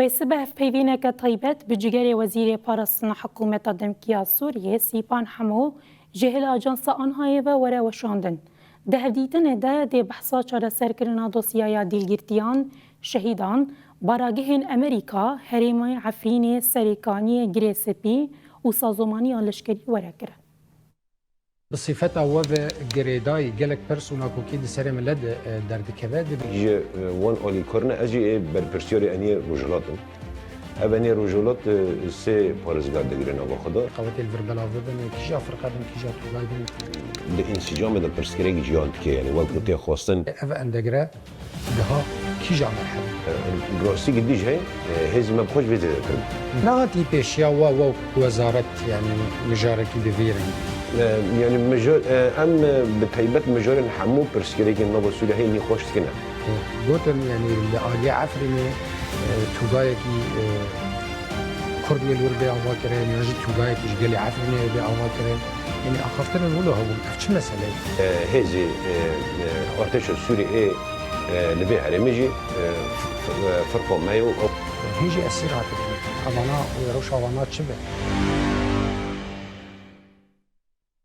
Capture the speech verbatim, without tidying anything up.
Wê sibe hevpeyvîneke taybet bi cigerê Wezîrê Parastina Hikûmeta Demkî ya Sûriyê Sîpan Hemo ji hêla Ajansa Anhayê ve were weşandin. Di hevdîtinê de dê behsa çareserkirina dosyaya dîlgirtiyan, şehîdan, baragihên Amerîka, herêmê Efrînê, Serêkaniyê, Girê Spî û sazomaniya leşkerî were kirin. Bi sifeta we ve girêdayî gelek pers û nakokî di serê millet de, e, derdikeve, dibe. Ji, e, wan alîkar ne, ez jî ê berpirsiyarê eniyê Rojhilat im. Ev eniyê Rojhilat, e, sê parêzgar digire nava xwe de. Qewetê li vir belav bibin, kîja firqe bin, kîja tûgay bin. Di însîcamê de pirsgirêk jiyan dike, yanî wek ku tê xwestin. Ev endegre Diha kîja merhele? Rastî gidî jî heye, hêzî me bi xwe ji vê zêdetir bû. Nehatî pêşiya we wek wezaret, yanî mijarekî bi vî rengî? E, yanî mija-, e, em, e, bi taybet mijarên hemû pirsgirêkên nava Sûriyeyê nîxweş dikine. Gotin, yanî li aliyê Efrînê, e, tûgayekî, e, Kurd wê li wir bê ava kirin, yan jî tûgayekî ji gelê Efrînê bê ava kirin. Yanî axaftinên wilo hebûn. Ev çi mesele ye? E, hêzî, e, e, artêşa Sûrî ê, e, li vê herêmê jî, e, f-, f-, e, firqa me ye û ew Hîn jî esîr hatibûn. Evana, rewşa vana çi be?